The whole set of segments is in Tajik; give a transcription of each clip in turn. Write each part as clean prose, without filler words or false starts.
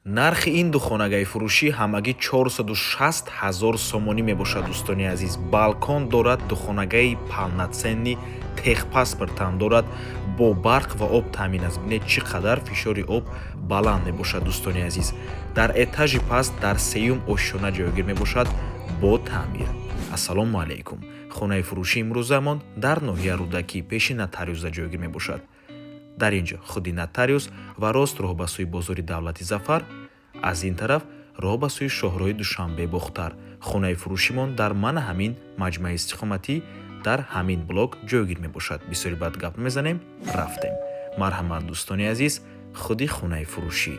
Нархи ин духонагаи фурӯшӣ ҳамагӣ 460 ҳазор сомонӣ мебошад, дӯстони азиз. Балкон дорад, духонагаи полноценный, техпаспорт ҳам дорад, бо барқ ва об таъмин аст. Бинед, чӣ қадар фишори об баланд мебошад, дӯстони азиз. Дар этажи паст, дар сеюм ошёна ҷойгир мебошад бо таъмир. Ассалому алайкум! Хонаи фурӯшии имрӯзамон дар ноҳия Рӯдакӣ, пеши нотариуса ҷойгир мебошад. Дар ин ҷо худи нотариус ва рост роҳ ба сӯи бозори давлати Зафар, аз ин тараф роҳ ба сӯи шоҳроҳи Душанбе Бохтар. Хонаи фурӯшимон дар мана ҳамин маҷмӯаи истиқоматӣ, дар ҳамин блок ҷойгир мебошад. Бисёри бад гап мезанем, рафтем. Марҳамат, дӯстони азиз, худи хонаи фурӯшӣ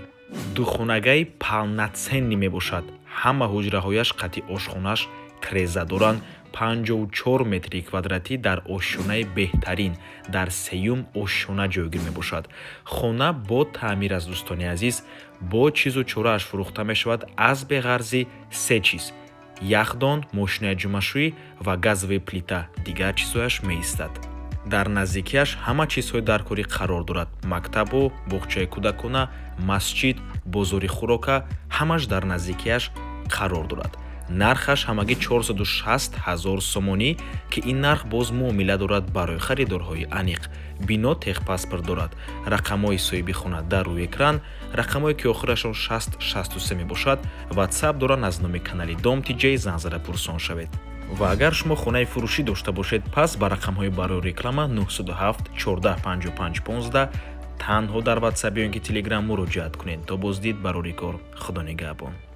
духонагаи полноценный мебошад. Ҳама ҳуҷраҳояш қати ошхонаш треза доранд. 54 метри квадратӣ, дар ошёнаи беҳтарин, дар сеюм ошёна ҷойгир мебошад. Хона бо таъмир аст, дӯстони азиз, бо чизу чорааш фурӯхта мешавад, аз беғарзи се чиз: яхдон, мошинаи ҷомашӯӣ ва газовая плита. Дигар чизҳояш меистад. Дар наздикиаш ҳама чизҳои даркорӣ қарор дорад: мактабу боғчаи кӯдакона, масҷид, бозори хӯрока, ҳамаш дар наздикиаш қарор дорад. Нархаш ҳамагӣ 460 ҳазор сомонӣ, ки ин нарх боз муомила дорад барои харидорҳои аниқ. Бино техпаспорт дорад. Рақамҳои соҳиби хона дар рӯи экран, рақамҳое ки охирашон 6063 мебошад, Ватсап доранд. Аз номи канали Дом Тиҷей занг зада пурсон шавед. Ва агар шумо хонаи фурӯшӣ дошта бошед, пас ба рақамҳои барои реклама 907 14 55 15 танҳо дар Ватсап ё ин ки Телеграм муроҷиат кунед. То боздид, барори кор, Худо нигаҳбон.